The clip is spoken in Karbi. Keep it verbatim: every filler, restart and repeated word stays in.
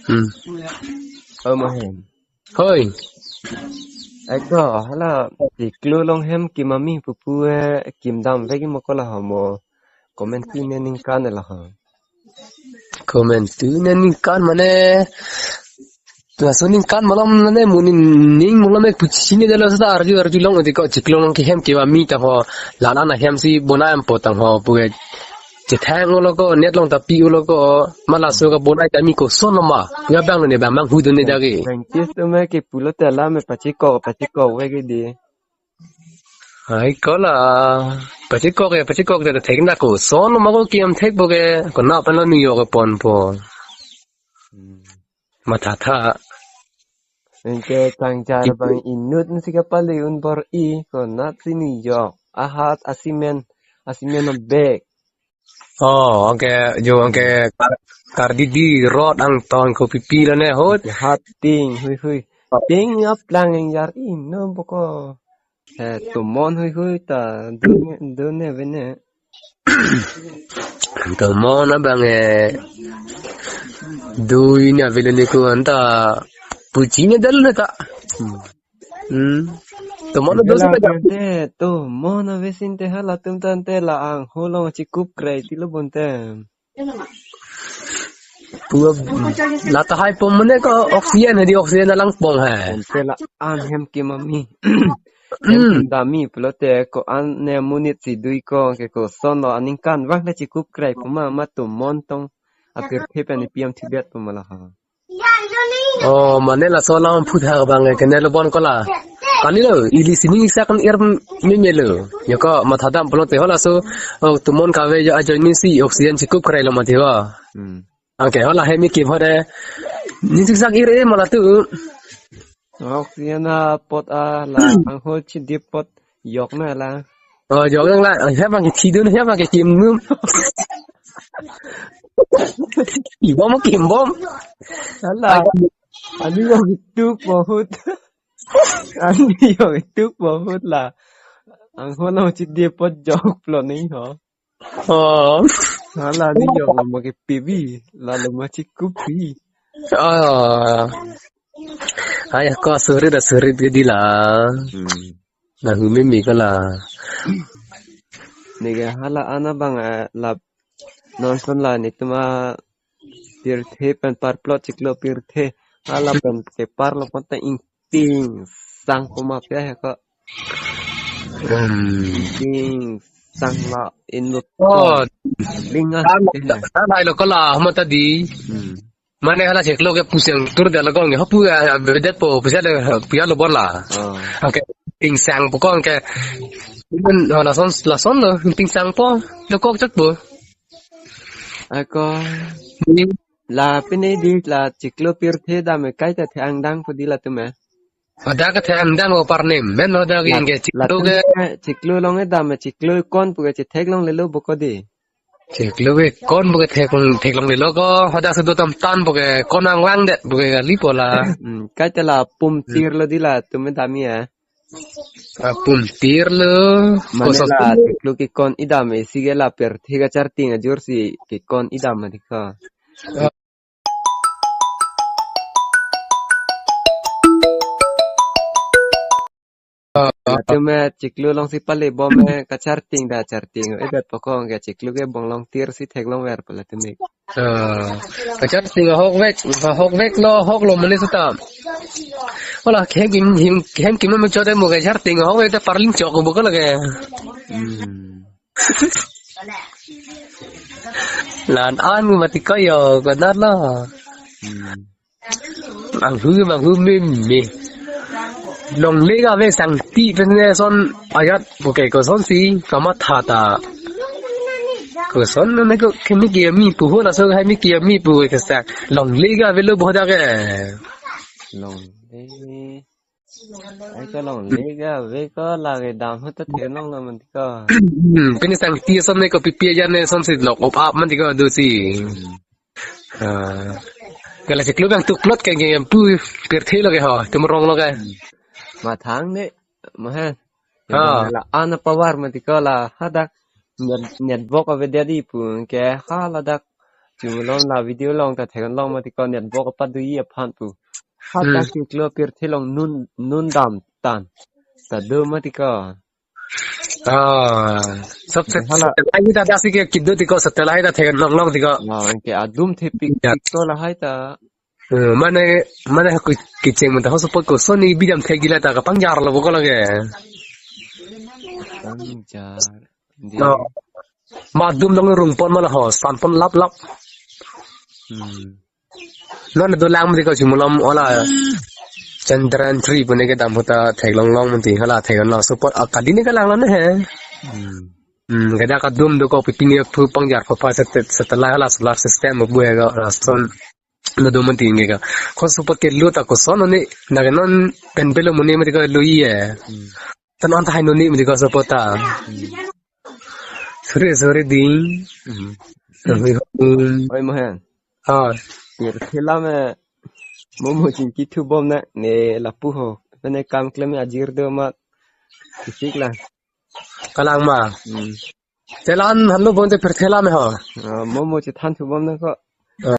Hmm. Oh, mahem. Hoi. Eko, hala, chiklo along hem kim ami pupu e, kim damvek mo ko la ho mo. Komantu ne ningkan la ho. Komantu ne ningkan mane, laso ningkan malom mane, mo ning malom ek puchini delo sa arju arjulong, odi ko chiklo along ke hem kim ami ta ho, la-an ahem si bonai dampo tang ho, pu ke chethang lo ko, net along ta pi lo ko, ma laso kebonai ta mi koson ma, ya bang ne bang manghu dun ne dagi. Scientist atum ke pulote la me pachikok, pachikokvek ke di. Ai ko la, pachikok ya, pachikok ta thek na koson ma ko kim thekpo ke, ko na pen lo New York ponpo. Hmm. Matha tha. Anke changchar bang inut si kapale un bor-i, ko nat si New York. Ahat asimen, asimen bag. Oh, anke jo anke kar, kardidi rot angton ko pipi lo ne hot. Hat ting, hui hui. Ting aplang yang yar ino boko. Eh, tomon hui hui ta, done, done vene. Tomon abang eh, dui na vele ni ku anta, puchini dal na ta. Hmm. Hmm. Tomon do sa ta. Te, tomon avesin te halatum tante la angho along chikup krai ti lo bonte. Pua la tahai pom mane ko oxygen hadi oxygen alang pong hai. Ante la-an hem kim ami. Hem Hmm. kim dami pulote ko-an ne monit si dui ko ke koson lo aningkan vang le chikup krai puma ma tomon tong apirthe pen pi am thibet puma la ha. Oh, mane laso alam phut ha bang ke ne lo bon ko la. Kali lo, ili sining isak kan ir me me lo. Yo ko matha dam pulote ho laso, oh, tomon kave yo ajoine si oxygen chikup krai lo mati ho. Hmm. Anke ho la hem kim ho de. Ning siksak ir e ma la tu. Oxygen apot a la angho chidi apot yok na la. Oh, yok na la. Hem bang ke thi dun, hem bang ke kim num. Ibom kim bom. Hala. Ani yok itu pohut. Ani yok itu pohut la. Angho along chidi apot yok plo ni ho. Oh. Hala ni yok lo ma ke pibi, lalu ma chikup pi. Oh. Ayah ko surit da surit ke di la. Hmm. Na humi mi ko la. Neke hala ana bang eh, lap non son la ni tuma pirthe pen par plot chiklo pirthe. Hala pen ke par lo pon ta ing ting sang puma pya he ko. Hmm. Ting sang la in lo. Oh. Linga. Tan, tan hai lo ko la, hama ta di. Hmm. Mane hala chiklo ke pusang tur da lo kong, hapu ya, bedet po, pusa le, puya lo bor la. Oh. Anke, ting sang po kong ke. Iben, oh, lason, lason lo, ting sang po, lo kok chot po. Ako. Hmm. La pine di la chiklo pirthe dam e kaita the angdang po di latum e. Ada ke the angdang o parnem, men ada ke La, yang ke chiklo latum ke. E chiklo along e dam e chiklo kon po ke chethek longle lo boko di. Chiklo ke kon po ke thek, theklongle lo ko, ada sudo tam tan po ke kon angwang det po ke kali po la. Hmm, kaita la pum tir lo di latum e dam e. Ah, pum tir lo. Mane koso la pum. Chiklo ke kon idam e si ke la pirthe kacharting ajor si ke kon idam ma di ko. Ah. Ah. Latum e chiklo along si pale bom e kacharting da charting. E bet pokong ke chiklo ke bong long tir si theklong ver po latum e. Ah, kacharting ahok vek, ahok vek lo, ahok lo mane sutam. Wala, hem kim, hem, hem kim mo chote mo kacharting ahok vek ta parling chok bo ko lage. Hmm. Lan an mati ko yo, ko dar lo. Hmm. Manghu, manghu meme. Longle kave sangti pen ne son ajat po ke koson si kamatha ta. Koson ne ko kimi kimi pu ho laso hai kimi kimi pu ke sa. Longle kave lo boda ke. Longle. Ai ko longle kave ko lage dam ho ta thenong na man ko. Hmm, pini sangti son ne ko pipi ajan ne son si lok op ap man ko do si. Hmm. Ah. Kala chiklo bang tuklot ke ke pu pirthe lo ke ho, tum rong lo ke. Mathang ne, maha. Ha. La ana power mati ko la hadak net, network ave dia di pu ke ha ladak Chimulom la video along ta theklong mati ko, network apa do-i aphan pu. Hata Hmm. kiklo pirthe along nun, nun dam tan. Ta do mati ko. Ah, sab se Hala. Satellite ta dasi ke kido tiko, satellite ta theklong long tiko. Ah, anke adum thepik Ya. Tiko lahai ta. Eh, mane, mane aku kecheng menta ho support ko Sony bidam thek gila ta kapangjar lo bokol lage. Pangjar. Di. No. Ma adum dong rung pon mala ho, san pon lap lap. Hmm. Non do lang mati ko Chimulom ola Chandrayaan three pune kedam ahut ta theklong long mati hala theklong long support akadi ne kelang lo ne he. Hmm. Hmm, kada kadum do ko pipini thu pangjar pho pa set, satellite hala solar system bu he ko rason. Lo do mati nge ka. Ko support ke lo ta ko son ne na ke non pen pelo muni mati ko lo ye. Hmm. Tan on ta hai noni mati ko support ta. Hmm. Sorry, sorry ding. Hmm. Sorry. Hmm. Oi Mohen. Ah. Pirthe alam me momo chingki thubom na ne lapu ho. Pene kam klem ajir do ma. Kisik la. Kalang ma. Hmm. Telan hanlo bonte pirthe alam me ho. Ah, momo chethan thubom na ko.